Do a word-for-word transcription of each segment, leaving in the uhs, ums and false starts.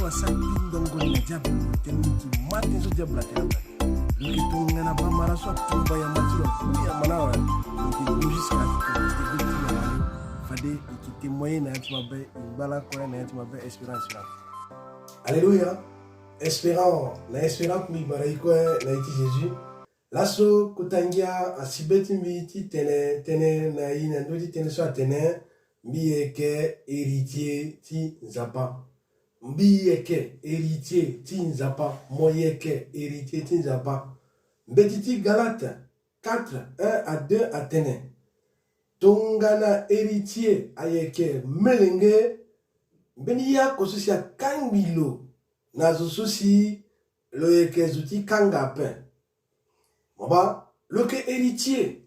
Asara kpi ndongo ni na diable, tene ni yeke ma tënë so diable atene ape. Lo yeke tongana bamara so atumba yamba ti lo, amu yamba ni awe. Lo yeke gue jusqu'à ce que lo yeke gue ti yamba ni. Fade lo yeke témoigner na ya ti mabe, e ngba lakue na ya ti mabe, espérant, espérant. Alléluia. Espérant, na espérant mbi bara e kue na iri ti Jésus. Laso kota ngia asi be ti mbi ti tene tënë na e na ndö ti tënë so atene: Mbi yeke héritier ti Nzapa. Mbi yeke héritier ti Nzapa. Mo yeke héritier ti Nzapa. Mbeti ti Galate quatre, un à deux atene: Tongana héritier ayeke molenge, mbeni ye oko so si akangbi lo na zo so si lo yeke zo ti kanga ape. Mo baa, lo yeke héritier.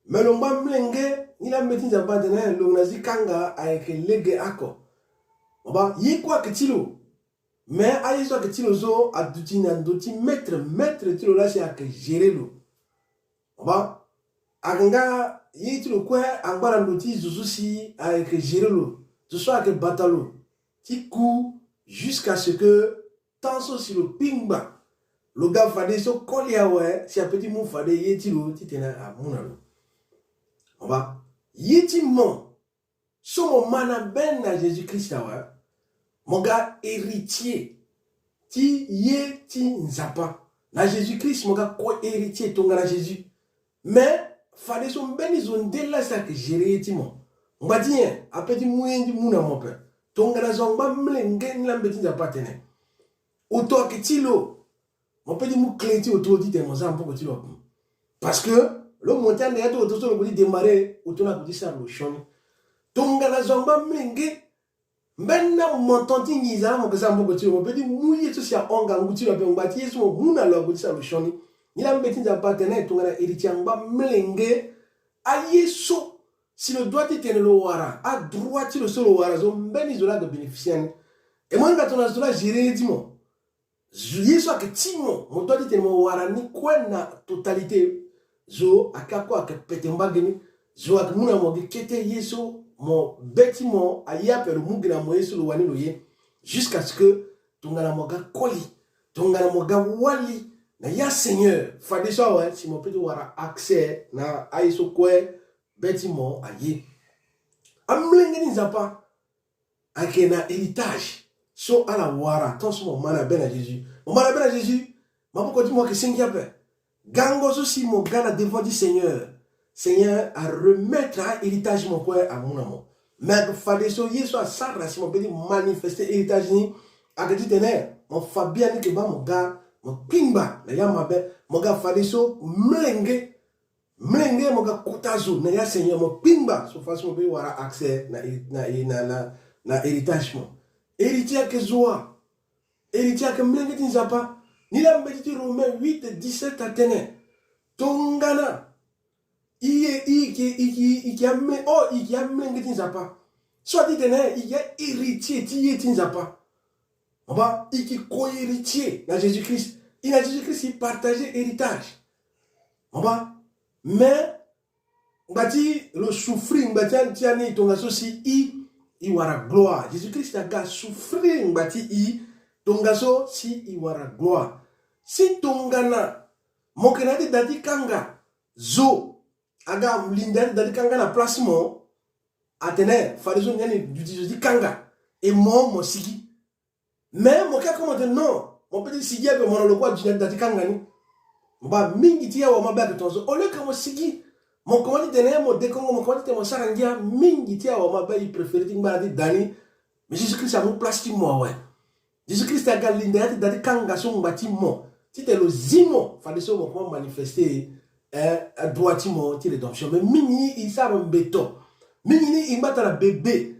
Me lo ngba molenge, ni laa mbeti ti Nzapa atene lo na zo ti kanga ayeke lege oko. Mo baa, ye kue ayeke ti lo. Me aye so ayeke ti lo so aduti na ndö ti maître, maître ti lo laa si ayeke gérer lo. Mo baa, ayeke nga ye ti lo kue angba na ndö ti zo so si ayeke gérer lo, zo so ayeke bata lo ti ku, jusqu'à ce que temps so si lo kpingba, lo ga fadeso koli awe si ape ti mu fade ye ti lo titene amu na lo. Mo baa, ye ti mo so mo ma na be na Jésus Christ awe, mo ga héritier ti ye ti Nzapa. Na Jésus Christ mo ga co-héritier tongana Jésus. Me fadeso mbeni zo nde laa si ayeke gérer ye ti mo. Ngba ti nyen? Ape ti mu ye ti mu na mo ape. Tongana zo angba molenge, ni laa mbeti ti Nzapa atene, oto ayeke ti lo. Mo pe ti mu clé ti oto titene mo zia maboko ti lo ape. Parce que lo monté ande ya ti oto so lo ko ti démarrer, oto ni ako ti sara lo sioni. Tongana zo angba molenge, mbeni montant ti nginza laa mo yeke zia maboko ti lo, mo pe ti mu ye so si ahon ngangu ti lo ape, ngba ti ye so mo mu na lo ako ti sara lo sioni. Ni laa mbeti ti Nzapa atene tongana héritier angba molenge, aye so si lo doit titene lo wara, adroit ti lo so lo wara, zo mbeni zo laa ayeke bénéficier ni. E mo hinga tongana zo laa gérer ye ti mo. Zo, ye so ayeke ti mo, mo doit titene mo wara ni kue na totalité. Zo ayeke akue ayeke pete mbage ni. Zo ayeke mu na mo gi kete ye so mo be ti mo aye ape, lo mu gi na mo ye so lo wani lo ye. Jusqu'à ce que tongana mo ga koli, tongana mo ga wali na ya Seigneur, fadeso awe si mo pe ti wara accès na aye so kue be ti mo aye. Amolenge ti Nzapa ayeke na héritage so ala wara tant so mo ma na be na Jésus. Mo ma na be na Jésus, maboko ti mo ayeke sengi ape. Gango so si mo ga na devant ti Seigneur, Seigneur aremettre ahéritage mo kue amu na mo. Me ayeke fadeso ye so asara si mo pe ti manifester héritage ni ayeke titene mo fa biani yeke baa mo ga, mo kpingba na ya mabe. Mo ga fadeso molenge, molenge mo ga kota zo na ya Seigneur, mo kpingba so fadeso mo pe ti wara accès na, na, na, na, na héritage mo. Héritier ayeke zo wa? Héritier ayeke molenge ti Nzapa. Ni laa mbeti ti Romain huit dix-sept atene: Tongana i ye, i yeke, i yeke, i yeke ame, oh, i yeke amolenge ti Nzapa, so atitene i yeke ahéritier ti ye ti Nzapa. Mo baa, i yeke co-héritier na Jésus Christ. I na Jésus Christ i partager héritage. Mo baa, mais ngba ti lo souffrir ngba ti, ti ani tongaso si i, i wara gloire. Jésus Christ aga souffrir ngba ti i tongaso si i wara gloire. Si tongana mo yeke na ya ti da ti kanga, zo aga linda ya ti da ti kanga na place mo, atene fadeso ni ani duti zo ti kanga, e mo, mo sigi. Mais mo ke akoma tene non, mo pe ti sigi ape, mo na lo kue aduti na ya ti da ti kanga ni. Mo baa, mingi ti awamabe ayeke tongaso, au lieu que mo sigi, mo koma titene mo dekongo, mo koma titene mo sara ngia, mingi ti awamabe i préférer ti ngba na ya ti da ni. Mais Jésus Christ amu place ti mo awe. Jésus Christ aga linda ya ti da ti kanga so ngba ti mo, titene lo zi mo, fadeso mo koma manifester, eh, adroit ti mo ti rédemption. Mais mingi ni i sara mbeto. Mingi ni i ngba tara bebe.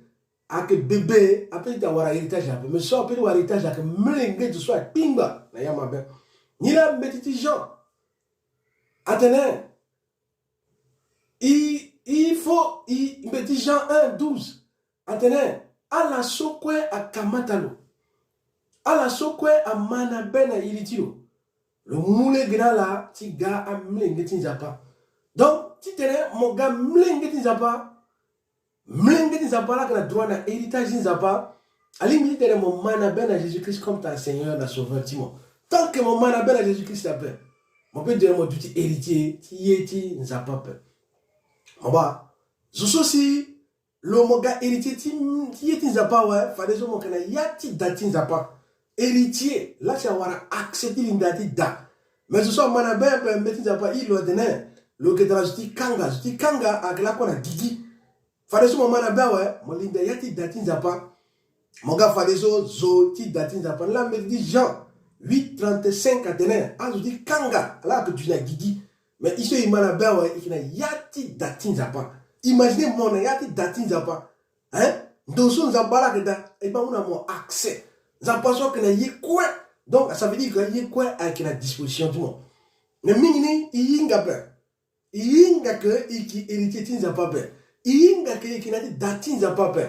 Ayeke bebe ape ti awara héritage ape. Mais so ape ti wara héritage ayeke molenge ti so akpingba na ya mabe. Ni laa mbeti ti Jean atene, i, il faut, i, mbeti Jean un douze atene, ala so kue akamata lo, ala so kue ama na be na iri ti lo, lo mu lege na ala ti ga amolenge ti Nzapa. Donc titene mo ga molenge ti Nzapa, molenge ti Nzapa laa ayeke na droit na héritage ti Nzapa. Alingbi ti tene mo mä na bê na Jésus-Christ comme ton Seigneur na Sauveur ti mo. Tant que mo mä na bê na Jésus-Christ ape, mo peut dire mo duti héritier ti ye ti Nzapa ape. Mo bâ, zo so si lo mo ga héritier ti, ti ye ti Nzapa awe, fadeso mo yeke na yâ ti da ti Nzapa. Héritier la si awara accès ti linda ti da. Mais zo so amä na bê ape, mbeti Nzapa ahiri lo atene lo yeke tara zo ti kanga, zo ti kanga ayeke lakue na gigi. Fadeso mo mä na bê awe, mo linda yâ ti da ti Nzapa. Mo ga fadeso zo ti da ti Nzapa. Ni la mbeti ti Jean huit trente-cinq atene azo ti kanga la ayeke duti na gigi. Mais e so e mä na bê awe, e yeke na yâ ti da ti Nzapa. Imagine mo na yâ ti da ti Nzapa. Hein? Ndo so Nzapa la ayeke daa, e bâ mu na mo accès. Nzapa so ayeke na ye kue. Donc ça veut dire que ye kue ayeke na disposition ti mo. Mais mingi ni e hinga ape. E hinga ke e yeke héritier ti Nzapa ape. E hinga ke e yeke na yâ ti da ti Nzapa ape.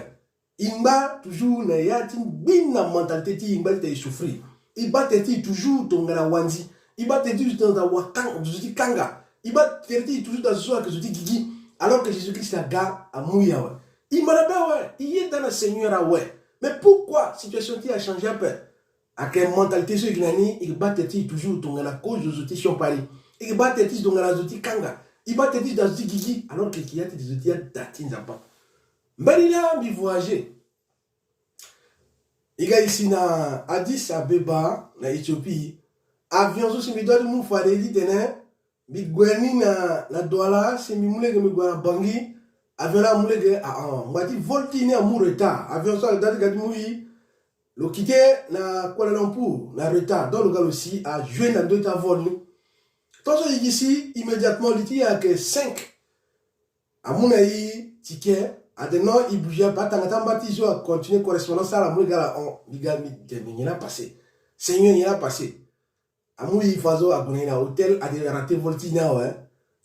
E ngba toujours na yâ ti gbi na mentalité ti e ngba ti tene e souffrir. E bâ tere ti e toujours tongana wanzi. E bâ tere ti e toujours tongana wakanga, zo ti kanga. E bâ tere ti e toujours tongana zo so ayeke zo ti gigi. Alors que Jésus-Christ aga amu e awe. E mä na bê awe, e yeda na Seigneur awe. Mais pourquoi situation ti e achangé ape? Ayeke mentalité so e yeke na ni, e yeke bâ tere ti e toujours tongana kozo zo ti siokpari. E yeke bâ tere ti e tongana zo ti kanga. E bâ tere ti e tongana zo ti gigi, alors que e yeke yâ ti zo ti yâ da ti Nzapa. Mbeni lâ mbi voyager. E ga e si na Addis Abeba na Éthiopie. Avion so si mbi doit ti mu fade ti tene mbi gue ni na, na Douala, si mbi mu lege mbi gue na Bangui. Avion la amu lege, ah, ah, ngba ti vol ti e ni amu retard. Avion so ayeke doit ti ga ti mu e, lo quitté na Kuala Lumpur na retard. Donc lo ga lo si ajoué na ndö ti avol ni. Tant so e gi si, immédiatement li ti e ayeke cinq. Amu na e ticket, atene non, e bouger ape, atanga ti amba ti e so acontinuer correspondance ti ala, amu lege ala hon, mbi ga mbi tene nyen la passé. Seigneur, nyen la passé. Amu e fadeso ague na e na hôtel, atene raté vol ti e ni awe.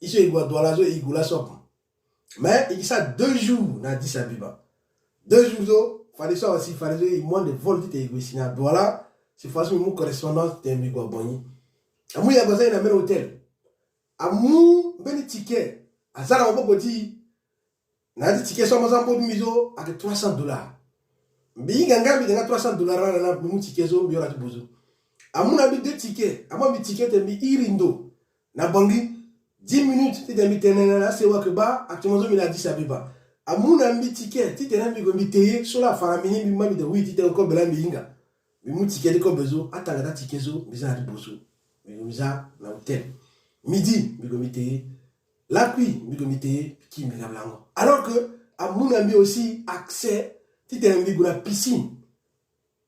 E so e gue na Douala so e gue laso ape. Mais e gi sara deux jours na Addis Abeba. Deux jours so, fadeso awe si, fadeso e mu ande vol ti tene e gue si na Douala, si fadeso mbi mu correspondance ti tene mbi gue na Bangui. Amu e ague aza e na mbeni hôtel. Amu mbeni ticket, aza na maboko ti e. Na yâ ti ticket so amu aza na maboko ti mbi so ayeke trois cents dollars. Mbi hinga nga mbi tene nga trois cents dollars laa na mbi mu ticket so mbi hora ti bozo. Amu na mbi deux tickets, amu na mbi ticket ti tene mbi iri ndo na Bangui dix minutes ti tene mbi tene na asewa ayeke bâ, actuellement so mbi na Addis Abeba. Amu na mbi ticket ti tene mbi gue mbi te ye, so laa afa na mbi ni, mbi ma mbi tene oui, ti tene kobe laa mbi hinga. Mbi mu ticket ti kobe so, atanga ti aticket so mbi za na ti bozo. Mbi gue mbi za na hôtel. Midi mbi gue mbi te ye. Lakui mbi gue mbi te ye, mbi kiri mbi ga mbi lango. Alors que amu na mbi aussi accès ti tene mbi gue na piscine.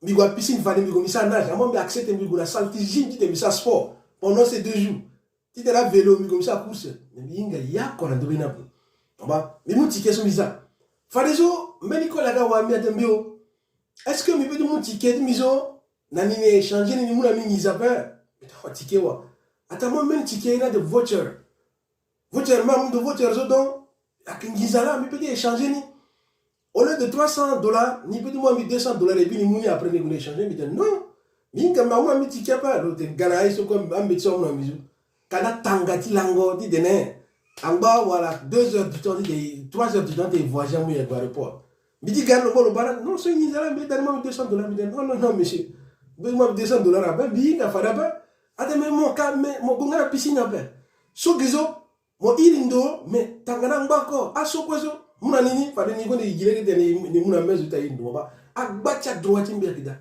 Mbi gue na piscine fade mbi gue mbi sara nage. Amu na mbi accès ti tene mbi gue na salle ti gym ti tene mbi sara sport pendant ces deux jours. Ti tene avélo mbi gue mbi sara course. Mais mbi hinga yako na ndö be ni ape. Mba, mbi mu ticket so mbi za. Fadeso mbeni koli aga wa mbi atene mbi o, est-ce que mbi peut ti mu ticket ti mbi so na ni ni échanger ni, ni mu na mbi nginza ape? Mbi tene ticket wa? Atene amu mbeni ticket ni ade voucher. Voucher, mbi amu ndo voucher so, donc ayeke nginza laa mbi peut ti échanger ni. Au lieu de trois cents dollars, ni peut ti mu na mbi deux cents dollars et puis ni mu ni, après ni gue ni échanger. Mbi tene non. Mbi hinga mbi amu na mbi ticket ape. Lo tene ga na aye so kue, ambeti so amu na mbi so. Ka na tanga ti lango ti tene angba wala deux heures du temps ti tene, trois heures du temps ti tene e voyager amu e ague aéroport. Mbi ti ga ni lo mo lo bâ na non, so nginza laa mbi eda ni mu na mbi deux cents dollars. Mbi tene non, non, non, monsieur. Mbi mu na mbi deux cents dollars ape, mbi hinga fade ape. Atene mais mo ka, mais mo gue nga na piscine ape. So gi so, mo iri ndo, mais tanga ni angba ko. Aso kue so, mu na ni ni, fade ni kue ni gi lege ti tene ni mu na mbi so ti airi ndo, mo bâ. Agba ti adroit ti mbi ayeke daa.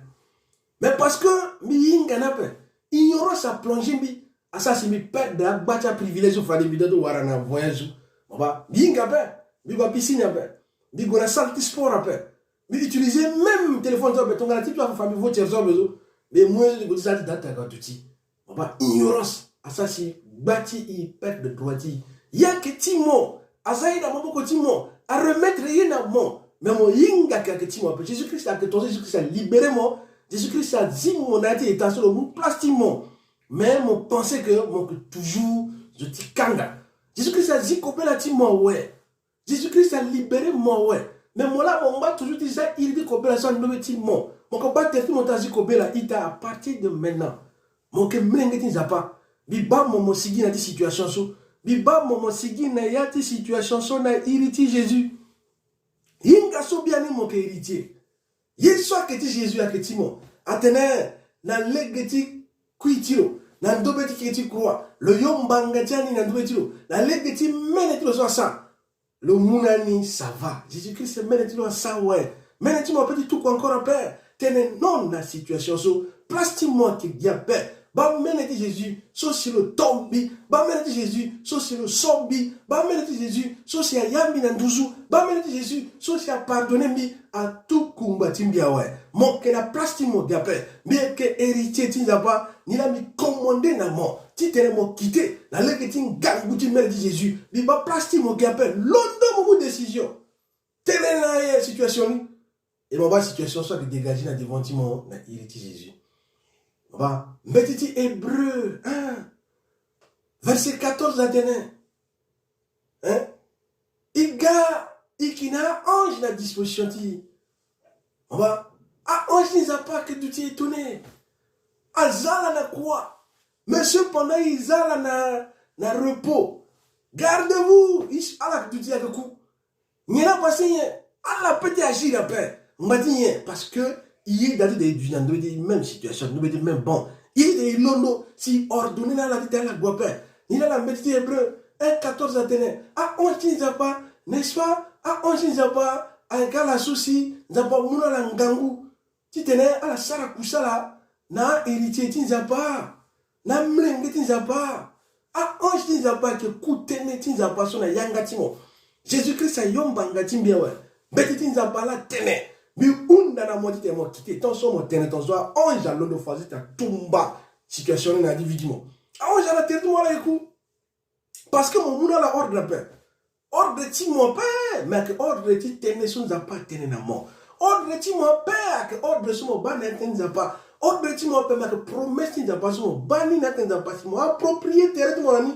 Mais parce que mbi hinga ni ape, ignorance aplongé mbi, asara si mbi perdre agba ti aprivilège so fade mbi doit ti wara na voyage so. Mo bâ, mbi hinga ape, mbi gue na piscine ape, mbi gue na salle ti sport ape, mbi utiliser même téléphone so ape, tongana ti mbi afa fa mbi voucher so ape so, mbi mu ye so ti gue ti sara ti da tanga duti. Mo bâ, ignorance asara si gba ti e perdre droit ti e. Ye ayeke ti mo, aza ye na maboko ti mo, aremettre ye na mo. Mais mo hinga ke ayeke ti mo ape. Jésus-Christ ayeke tongaso Jésus-Christ alibéré mo. Jésus-Christ azi mo na ya ti état so lo mu place ti mo. Mais mo pensé ke mo yeke toujours zo ti kanga. Jésus-Christ azi kobela ti mo awe. Jésus-Christ alibéré mo awe. Mais mo laa mo ngba toujours ti za iri ti kobela so na ndö be ti mo. Mo yeke bâ tere ti mo ti azi kobela ita. À partir de maintenant, mo yeke molenge ti Nzapa. Mbi bâ mo, mo sigi na ya ti situation so. Mbi bâ mo, mo sigi na ya ti situation so na iri ti Jésus. Hinga so biani mo yeke héritier. Ye so ayeke ti Jésus ayeke ti mo. Atene na lege ti kui ti lo, na ndobe ti keke ti croix, lo yo mbanga ti ani na ndobe ti lo. Na lege ti mene ti lo so asa, lo mu na ni, ça va. Jésus Christ, mene ti lo asa awe. Mene ti mo ape ti tuku encore ape. Tene non na situation so. Place ti mo ayeke gi ape. Baa mene ti Jésus so si lo to mbi. Baa mene ti Jésus so si lo so mbi. Baa mene ti Jésus so si aya mbi na nduzu. Baa mene ti Jésus so si apardonné mbi. Atuku ngba ti mbi awe. Mo yeke na place ti mo gi ape. Mbi yeke héritier ti Nzapa. Ni laa mbi commandé na mo titene mo quitté na lege ti ngangu ti mene ti Jésus. Mbi baa place ti mo gi ape. Londo mo mu décision. Tene na ye situation ni. E mo baa situation so ayeke dégagé na devant ti mo na iri ti Jésus. Mo baa mbeti ti Hébreu un, verset quatorze atene, hein? E ga, e yeke na ange na disposition ti e. Mo baa, ange ti Nzapa ayeke duti étonné. Aza ala na croix. Mais cependant e za ala na, na repos. Gardez-vous, ala duti ayeke ku. Nyen la passé nyen? Ala peut ti agir ape. Ngba ti nyen? Parce que e yeda ti de e duti na ndobe ti même situation, ndobe ti même banc. E yeda e londo si e ordonné na ala titene ala gue ape. Ni laa na mbeti ti Hébreu un quatorze atene, ange ti Nzapa, n'est-ce pas? Ange ti Nzapa ayeke ala so si Nzapa amu na ala ngangu titene ala sara kusala na ahéritier ti Nzapa, na amolenge ti Nzapa. Ange ti Nzapa ayeke ku tënë ti Nzapa so na yanga ti mo. Jésus Christ ayo mbanga ti mbi awe. Mbeti ti Nzapa laa atene, mbi hunda na mo titene mo quitté. Tant so mo tene tongaso, ange alondo fadeso ti atumba situation ni na ya ti vie ti mo. Ange ala tere ti mo ala ye ku. Parce que mo mu na ala ordre ape. Ordre ti mo ape, mais ayeke ordre ti tënë so Nzapa atene na mo. Ordre ti mo ape ayeke ordre so mo baa na ya ti Nzapa. Ordre ti mo ape, mais ayeke promesse ti Nzapa so mo baa ni na ya ti Nzapa, si mo approprié tere ti mo na ni,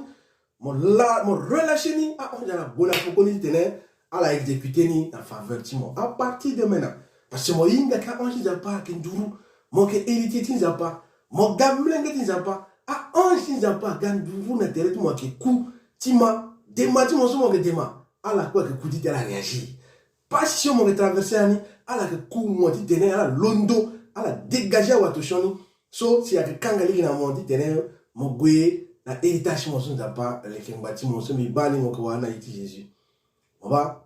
mo la, mo relâché ni, ange ala gue na pekoni titene ala exécuté ni na faveur ti mo à partir de maintenant. Parce que mo hinga ka ange ti Nzapa ayeke nduru. Mo yeke héritier ti Nzapa. Mo ga molenge ti Nzapa. Ange ti Nzapa aga nduru na tere ti mo ayeke ku. Ti ma, dema ti mo so mo yeke dema, ala kue ayeke ku titene ala réagir. Pasi so mo yeke traversé na ni, ala yeke ku mo titene ala londo, ala dégagé awato sioni. So si ayeke kanga lege na mo titene mo gue na héritage ti mo so Nzapa aleke ngba ti mo so mbi baa ni mo yeke wara na iri ti Jésus. Mo baa,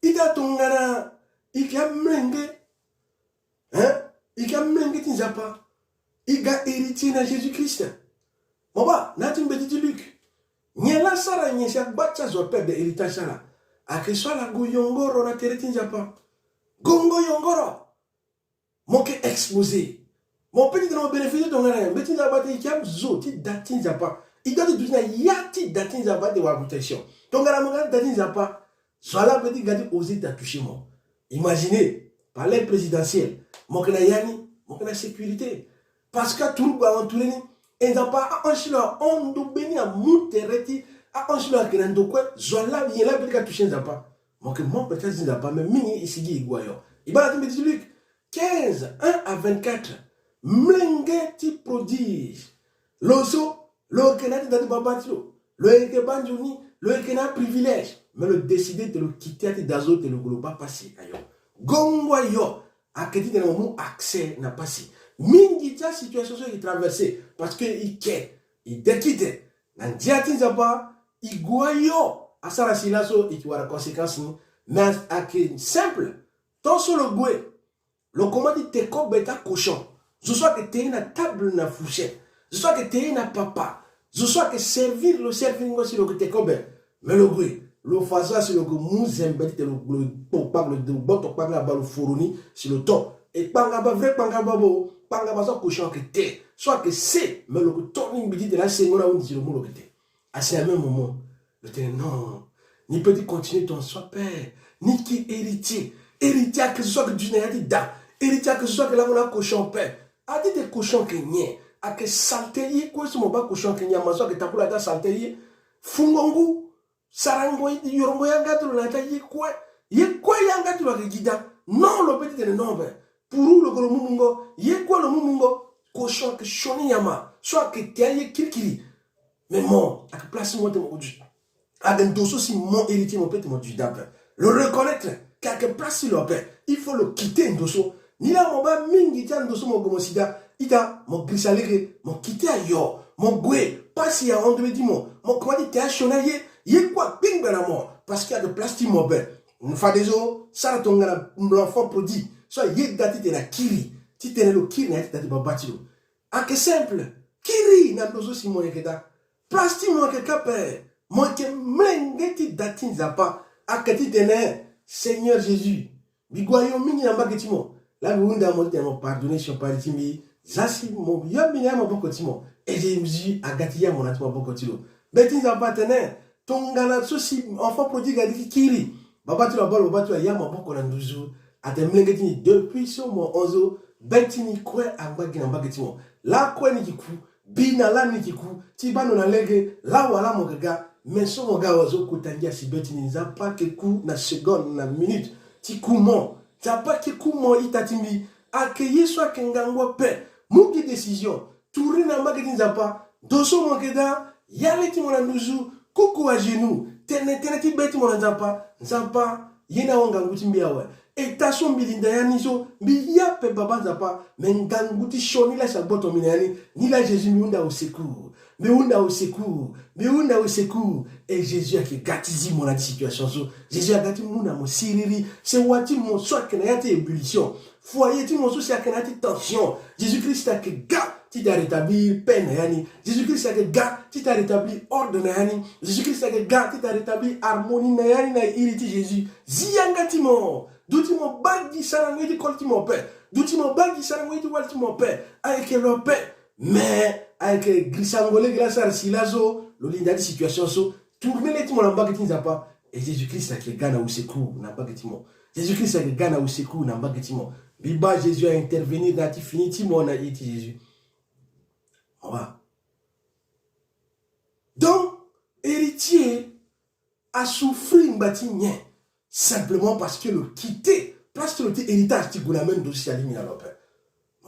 ita tongana e yeke amolenge, hein? E yeke amolenge ti Nzapa, e ga héritier na Jésus Christ. Mo baa, na ya ti mbeti ti Luc, nyen la asara nyen si agba ti azo ape ade héritage ti ala? Ayeke so ala gue yongoro na tere ti Nzapa. Gongo yongoro. Mo yeke exposé. Mo peut titene mo bénéficié tongana nyen? Mbeti ti Nzapa atene e yeke azo ti da ti Nzapa. E doit ti duti na ya ti da ti Nzapa ti wara protection. Tongana mo ga ti da ti Nzapa, zo ala peut ti ga ti osé ti atouché mo. Imaginé, palais présidentiel, mo yeke na ya ni, mo yeke na sécurité. Parce que aturugu aentouré ni. E Nzapa, a-ange ti lo ahon ndobe ni amu tere ti a-ange ti lo ayeke na ndo kue. Zo ala, nyen la peut ti ga touché Nzapa? Mo yeke membre ti azi Nzapa, mais mingi e sigi e gue ayo. E baa na ya ti mbeti ti Luc quinze, un à vingt-quatre. Molenge ti prodige. Lo so, lo yeke na ya ti da ti baba ti lo. Lo yeke baa nzoni, lo yeke na aprivilège. Mais lo décidé ti lo quitté ya ti da so ti lo gue lo baa pasi ayo. Gongo ayo ayeke titene mo mu accès na pasi. Mingi ti asituation so e traversé, parce que e ke, e dekite na ndia ti Nzapa, e gue ayo. Asara si laso e yeke wara conséquence ni. Mais ayeke simple. Tant so lo gue, lo koma ti te kobe ti akochon. Zo so ayeke te ye na table na fourchette. Zo so ayeke te ye na papa. Zo so ayeke servir lo, servir ngo si lo yeke te kobe. Mais lo gue, lo fa so asi lo yeke mu zembe titene lo, lo kpo kpanga, lo gboto kpanga baa lo foro ni si lo to. E kpanga baa, vrai kpanga baa bo, kpanga baa so akochon ayeke te, so ayeke se, mais lo yeke to ni ngbi titene asengo ni ahunzi si lo mu lo yeke te. À ce même moment, lo tene non. Ni peut ti continuer tongaso ape. Ni yeke héritier. Héritier ayeke zo so ayeke duti na ya ti da. Héritier ayeke zo so ayeke lango na akochon ape. A ti te cochon ayeke nyen? Ayeke saleté ye kue so mo baa cochon ayeke nyama so ayeke takula ti asaleté ye. Fungo ngu, sarango, yorongo yanga ti lo na ya ti aye kue. Ye kue yanga ti lo ayeke gi da. Non, lo peut ti tene non ape. Puru lo yeke lo mu mungo. Ye kue lo mu mungo. Cochon ayeke sioni nyama so ayeke te aye kirikiri. Mais mo, ayeke place ti mo ti mo duti. Ayeke ndo so si mo héritier mo peut ti mo duti da ape. Lo reconnaître que ayeke place ti lo ape. Il faut lo quitter ndo so. Ni laa mo baa mingi ti ando so mo gue mo sida, ita mo girisa lege, mo kite ayo, mo gue, pasi ahon ndö be ti mo, mo komanse ti te asioni aye, ye kue akpengba na mo, parce que ayeke place ti mo ape. Fadeso, sara tongana l'enfant prodigue so ayeda titene akiri, titene lo kiri na ya ti da ti baba ti lo. Ayeke simple, kiri na ndo so si mo yeke daa. Place ti mo ayeke kâ ape, mo yeke molenge ti da ti Nzapa. Ayeke titene, Seigneur Jésus, mbi gue ayo mingi na mbage ti mo. Laa mbi hunda mo titene mo pardonner siokpari ti mbi. Zia si mo yambi na ya maboko ti mo. E Jésus aga ti ya mo na ya ti maboko ti lo. Be ti Nzapa atene, tongana so si enfant prodigue alingbi kiri, baba ti lo abaa lo, baba ti lo aya maboko na nduzu. Atene molenge ti ni, depuis so mo hon so, be ti ni kue angba gi na mbage ti mo. Lakue ni yeke ku, bi na lani ni yeke ku, ti baa ndo na lege, lawala mo yeke ga, me so mo ga awe so kota ngia si be ti ni. Nzapa ayeke ku na seconde, na minute, ti ku mo. Nzapa ayeke ku mo, ita ti mbi. Ayeke ye so ayeke ngangu ape. Mu gi décision. Tourner na mbage ti Nzapa. Ndo so mo yeke daa, ya le ti mo na nduzu, kuku à genoux, tene tënë ti be ti mo na Nzapa. Nzapa, ye ni ahon ngangu ti mbi awe. État so mbi linda ya ni so, mbi ye ape baba Nzapa, me ngangu ti sioni laa si agboto mbi na ya ni. Ni laa Jésus, mbi hunda au secours. Mbi hunda au secours. Mbi hunda au secours. E Jésus ayeke ga ti zi mo na ya ti situation so. Jésus aga ti mu na mo siriri. Sewa ti mo so ayeke na ya ti ébullition. Foyer ti mo so si ayeke na ya ti tension, Jésus Christ ayeke ga ti ta rétablir paix na ya ni. Jésus Christ ayeke ga ti ta rétablir ordre na ya ni. Jésus Christ ayeke ga ti ta rétablir harmonie na ya ni na iri ti Jésus. Zi yanga ti mo. Duti mo baa gi sarango ye ti koli ti mo ape. Duti mo baa gi sarango ye ti wali ti mo ape. Ayeke lo ape. Me ayeke girisango lege laa asara si laso lo linda ya ti situation so. Tourner le ti mo na mbage ti Nzapa. E Jésus Christ ayeke ga na au secours na mbage ti mo. Jésus Christ ayeke ga na au secours na mbage ti mo. Mbi baa Jésus a intervenir na ya ti fini ti mo na iri ti Jésus. Awa. Donc, héritier asouffrir ngba ti nyen? Simplement parce que lo quitté place ti lo ti héritage ti gue na même ndo so si alingbi na lo ape.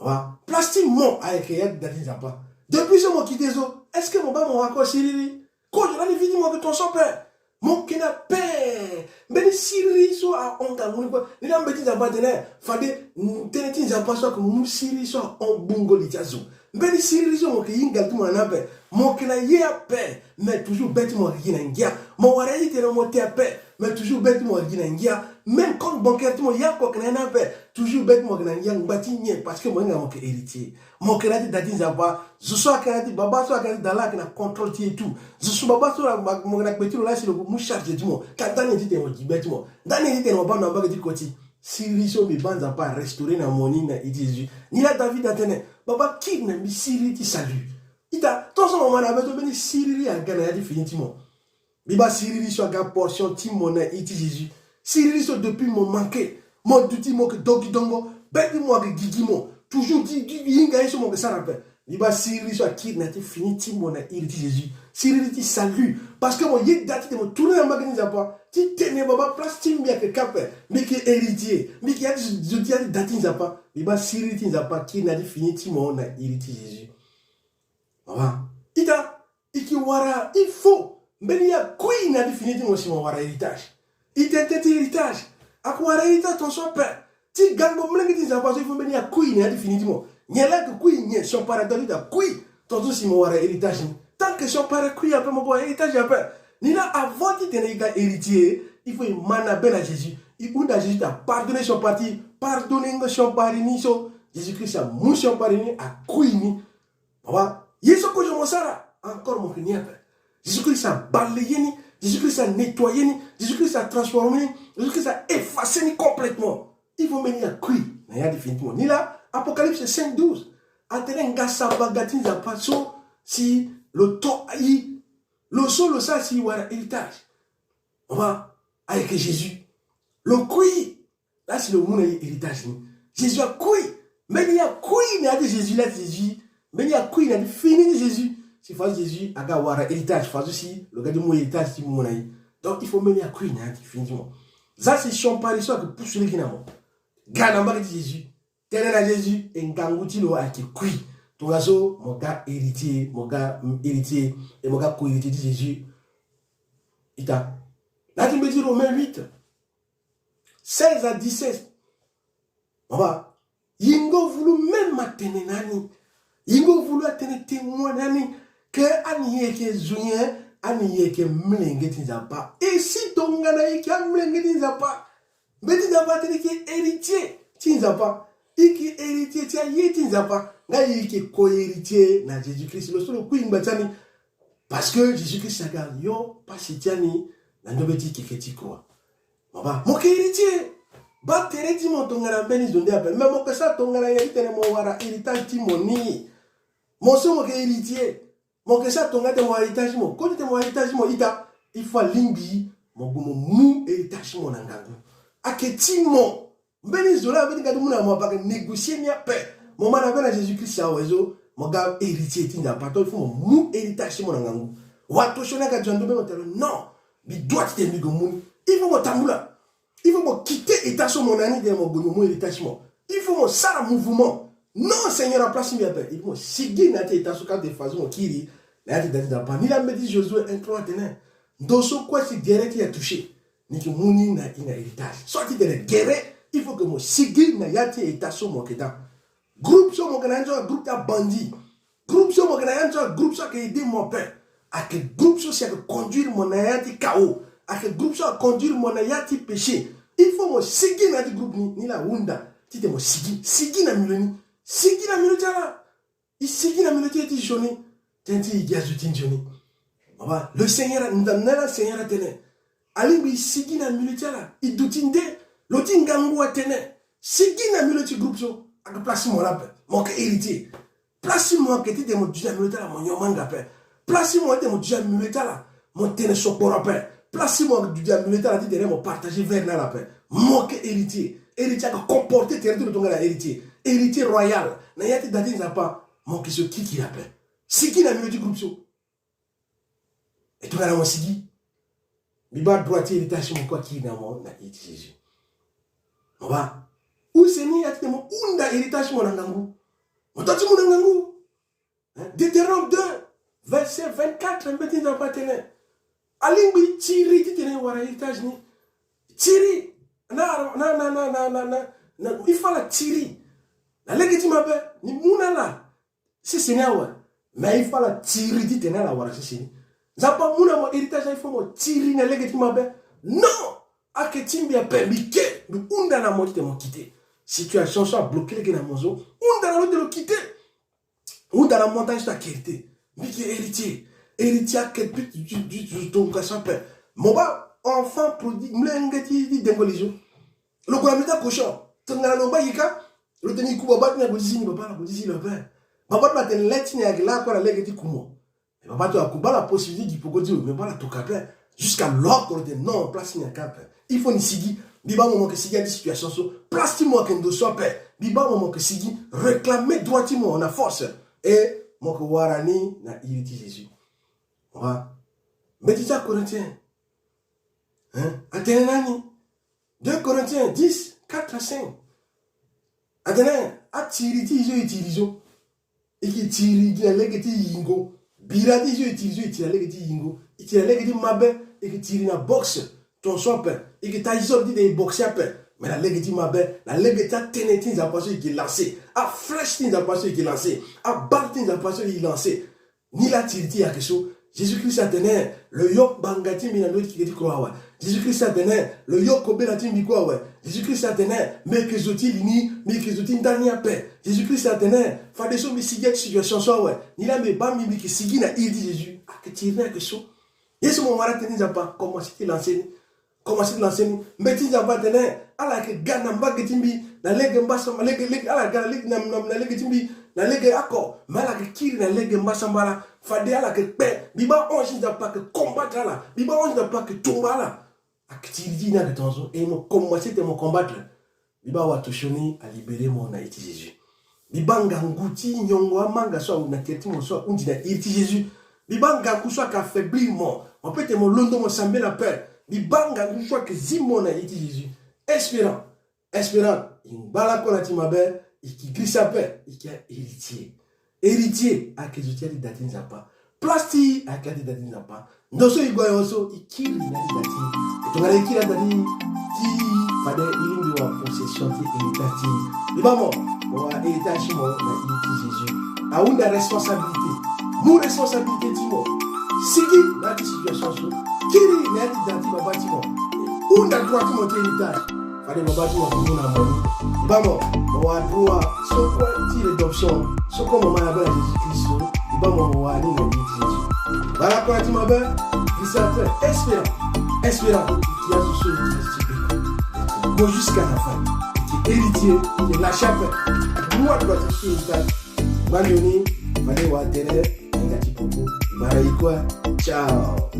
Awa. Place ti mo ayeke ya ti da ti Nzapa. Depuis so mo quitté so, est-ce que mo baa mo wara kue siriri? Kozo lani vie ti mo yeke ton so ape. Mo yeke na paix. Mbeni siriri so ahon ngangu ni kue. Ni laa mbeti Nzapa atene, fade, mm, tënë ti Nzapa so ayeke mu siriri so ahon gbungo li ti azo. Mbeni siriri so mo yeke hinga li ti mo na ni ape. Mo yeke na ye ape, mais toujours be ti mo ayeke gi na ngia. Mo wara ye ti tene mo te ape, mais toujours be ti mo ayeke gi na ngia. Même compte bancaire ti mo, ye oko ayeke na ya ni ape, toujours be ti mo ayeke na ngia. Ngba ti nyen? Parce que mo hinga mo yeke héritier. Mo yeke na ya ti da ti Nzapa. Zo so ayeke na ya ti baba so ayeke na ya ti da laa ayeke na contrôle ti e tout. Zo so baba so mo yeke na kpe ti lo laa si lo mu charge ti mo. Ka ndani ye ti tene mo gi be ti mo. Ndani ye ti tene mo baa ndo na mbage ti koti. Siriri so mbi baa Nzapa arestaurer na mo ni na iri ti Jésus. Ni laa David atene, baba kiri na mbi siriri ti salut. Ita, tant so mo ma na be so mbeni siriri aga na ya ti fini ti mo. Mbi baa siriri so aga portion ti mo na iri ti Jésus. Siriri so depuis mo manqué, mo duti mo yeke do gi dongo, be ti mo ayeke gigi mo. Toujours ti, ti, ti hinga ye so mo yeke sara ape. Mbi baa siriri so akiri na ya ti fini ti mo na iri ti Jésus. Siriri ti salut. Parce que mo yeda ti tene mo tourner na mbage ti Nzapa. Ti tene baba place ti mbi ayeke kâ ape. Mbi yeke héritier. Mbi yeke ya ti zo ti ya ti da ti Nzapa. Mbi baa siriri ti Nzapa akiri na ya ti fini ti mo na iri ti Jésus. Mama. Ita. I ke wara, il faut mbeni ye akui na ya ti fini ti mo si mo wara héritage. I tene tënë ti héritage. Ayeke wara héritage tongaso ape. Ti gango molenge ti Nzapa so, il faut mbeni ye akui na ya ti fini ti mo. Nyen laa ayeke kui nyen? Siokpari adoit ti akui tongaso si mo wara héritage ni. Tant que siokpari akui ape, mo ke wara héritage ape. Ni laa avant ti tene i ga héritier, il faut i ma na be na Jésus. I hunda Jésus ti apardonner siokpari ti, pardonner siokpari ni so. Jésus Christ amu siokpari ni, akui ni. Papa, ye so kozo mo sara, encore mo yeke ni ape. Jésus Christ abale ye ni, Jésus Christ anettoyer ni, Jésus Christ atransformer ni, Jésus Christ aeffacer ni complètement. Il faut mbeni ye akui na ya ti fini ti mo. Ni laa Apocalypse cinq douze atene ngasaba aga ti Nzapa so si lo to ayi, lo so lo sara si wara héritage. Papa, ayeke Jésus. Lo kui. Laa si lo mu na e héritage ni. Jésus akui. Mbeni ye akui na ya ti Jésus, laa ti Jésus. Mbeni ye akui na ya ti fini ti Jésus. Si fazo Jésus aga wara héritage, fazo si lo ga ti mu héritage ti mu na e. Donc il faut mbeni ye akui na ya ti fini ti mo. Zia si siokpari so ayeke pusu lege na mo. Ga na mbage ti Jésus. Tene na Jésus, e ngangu ti lo ayeke kui. Tongaso mo ga héritier, mo ga, mm, héritier, e mo ga co-héritier ti Jésus. Ita. Na ya ti mbeti Romain huit, seize à dix-sept. Mama, Yingo vulu même atene na ni. Yingo vulu atene témoin na ni. Ke ani yeke zo nyen? Ani yeke mlenge ti Nzapa. E si tongana e yeke amlenge ti Nzapa, mbeti Nzapa atene e yeke héritier ti Nzapa. E yeke héritier ti aye ti Nzapa. Nga e yeke co-héritier na Jésus-Christ. Lo so lo kui ngba ti ani. Parce que Jésus-Christ aga yo pasi ti ani na ndo mbeti keke ti croix. Mo baa, mo yeke héritier. Baa tere ti mo tongana mbeni zo nde ape. Me mo yeke sara tongana nyen ti tene mo wara héritage ti mo ni? Mo so mo yeke héritier. Mo yeke sara tongana ti tene mo wara héritage ti mo. Koni ti tene mo wara héritage ti mo ita, il faut alingbi mo gue mo mu héritage ti mo na ngangu. Ayeke ti mo. Mbeni zo laa mbeti ga ti mu na mo ape, ayeke négocier ni ape. Mo ma na be na Jésus-Christ awe so mo ga héritier ti Nzapa. Tonga il faut mo mu héritage ti mo na ngangu. Wato sioni aga zo na ndo mbeti mo tene non. Mbi doit ti tene mbi gue mu ni. Il faut mo tambula. Il faut mo quitter état so mo na ni, tene mo gue mo mu héritage ti mo. Il faut mo sara mouvement. Non, Seigneur, na place ti mbi ape. Il faut mo sigi na ya ti état so, ka de façon mo kiri na ya ti da ti Nzapa. Ni laa mbeti Josué un trois atene, ndo so kue si gere ti e atoucher, ni yeke mu ni na e na héritage. So ati tene gere, il faut que mo sigi na ya ti état so mo yeke daa. Groupe so mo yeke na ya ni so, groupe ti abandit. Groupe so mo yeke na ya ni so, groupe so ayeke aider mo ape. Ayeke groupe so si ayeke conduire mo na ya ti chaos. Ayeke groupe so aconduire mo na ya ti péché. Il faut mo sigi na ya ti groupe ni. Ni laa ahunda ti tene mo sigi. Sigi na milieu ni. Sigi na milieu ti ala. E sigi na milieu ti e ti sioni. Tënë ti e gi azo ti nzoni. Baba, le Seigneur, nda na la Seigneur atene, alingbi e sigi na milieu ti ala. E duti nde lo ti ngangu atene, sigi na milieu ti groupe so. Ayeke place ti mo laa ape. Mo yeke héritier. Place ti mo ayeke ti tene mo duti na milieu ti ala, mo nyon manga ape. Place ti mo ayeke ti tene mo duti na milieu ti ala, mo tene sokporo ape. Place ti mo ayeke duti na milieu ti ala ti tene mo partager verre na ala ape. Mo yeke héritier. Héritier ayeke comporter tere ti lo tongana héritier. Héritier royal. Na ya ti da ti Nzapa, mo yeke so kikiri ape. Sigi na milieu ti groupe so. E tongana mo sigi, mbi baa droit ti héritage ti mo kue akiri na mo na iri ti Jésus. Mo baa, use ni ya ti tene mo hunda héritage ti mo na ngangu. Mo doit ti mu na ngangu. Hein? Deutéronome deux, verset vingt-quatre, mbeti Nzapa atene, alingbi tiri ti tene e wara héritage ni. Tiri. Na, na, na, na, na, na, na, na, il faut ala tiri. Na lege ti mabe, ni mu na ala sese ni awe. Mais il faut ala tiri ti tene ala wara sese ni. Nzapa amu na mo héritage, il faut mo tiri na lege ti mabe. Non! Ayeke ti mbi ape, mbi ke, mbi hunda na mo ti tene mo kite. Situation so abloqué lege na mo so, hunda na lo ti tene lo kite. Hunda na montagne so akiri te. Mbi yeke héritier. Héritier ayeke ti, ti, ti, ti zo tongaso ape. Mo baa enfant prodigue, mlenge ti, ti dengo lizio. Lo gue na mbi ti acochon. Tongana lo ngba gi kâ, lo tene e ku baba ti ni ague ti zi ni, baba ala gue ti zi lo ape. Baba ti lo atene le ti ni ayeke laa kue na lege ti ku mo. Me baba ti lo aku baa la possibilité gi peko ti lo, me baa la toka ape. Jusqu'à l'heure que lo tene non, place ti ni ayeke ape. Il faut ni sigi. Mbi baa mo mo yeke sigi na ya ti situation so. Place ti mo ayeke ndo so ape. Mbi baa mo mo yeke sigi réclamer droit ti mo na force. E mo yeke wara ni na iri ti Jésus. Wa. Mbeti ti aCorinthiens, hein, atene na ni. Deux Corinthiens dix, quatre à cinq. Atene, atiri ti e so e tiri so, e yeke tiri gi na lege ti yingo. Bira ti e so e tiri so, e tiri na lege ti yingo. E tiri na lege ti mabe, e yeke tiri na boxe. Tongaso ape, e yeke taille zone ti tene e boxe ape. Mais na lege ti mabe, na lege ti atënë ti Nzapa so e yeke lancer. Aflèche ti Nzapa so e yeke lancer. Aballe ti Nzapa so e lancer. Ni laa tiri ti e ayeke so. Jésus-Christ atene, lo yok ngbanga ti mbi na ndo ti keke ti croix awe. Jésus-Christ atene, lo yok kobela ti mbi kue awe. Jésus-Christ atene, mbi yeke zo ti li ni, mbi yeke zo ti ndani ape. Jésus-Christ atene, fadeso mbi sigi na ya ti situation so awe. Ni laa mbi baa mbi, mbi yeke sigi na iri ti Jésus. Ayeke tiri ni ayeke so. Ye so mo wara tënë ti Nzapa, commencer ti lancer ni. Commencer ti lancer ni. Mbeti ti Nzapa atene, ala yeke ga na mbage ti mbi na lege mbasambala, lege, lege, ala ga na lege, na, na, na lege ti mbi na lege oko, mais ala yeke kiri na lege mbasambala. Fade ala yeke kpe. Mbi baa ange ti Nzapa ayeke combattre ala. Mbi baa ange ti Nzapa ayeke tumba ala. Ayeke tiri ti e ni ayeke tongaso. E mo commencer ti tene mo combattre. Mbi baa wato sioni alibéré mo na iri ti Jésus. Mbi baa ngangu ti nyongo amanga so ahunda na tere ti mo so ahundi na iri ti Jésus. Mbi baa ngangu so ayeke affaiblir mo. Mo peut ti tene mo londo mo sambela ape. Mbi baa ngangu so ayeke zi mo na iri ti Jésus. Espérant. Espérant. E ngba lakue na ya ti mabe. E yeke girisa ape. E yeke ahéritier. Héritier ayeke zo ti ya ti da ti Nzapa. Place ti e ayeke ya ti da ti Nzapa. Ndo so e gue ayo so, e kiri na ya ti da ti e. E tongana e kiri na ya ti da ti e, ti e fade e lingbi wara possession ti héritage ti e. E baa mo. mo wara héritage ti mo na iri ti Jésus. Ahunda responsabilité. Mu responsabilité ti mo. Sigi na ya ti situation so. Kiri na ya ti da ti baba ti mo. Hunda droit ti mo ti héritage. Fade baba ti mo amu na mo ni. E baa mo, mo wara droit so kue ti rédemption. So kue mo ma na be na Jésus Christ so, e baa mo, mo wara ni na iri ti Jésus. Bala kue na ti mo ape, Christian ape, espérant, espérant. Ti azo so iri ti Jésus ti beko. Go jusqu'à la fin. Ti héritier, ti lâcher ape. Mu adroit ti so héritage. Ngbani ni, fade wara tere, hinga ti poko. Bara e kue. Ciao.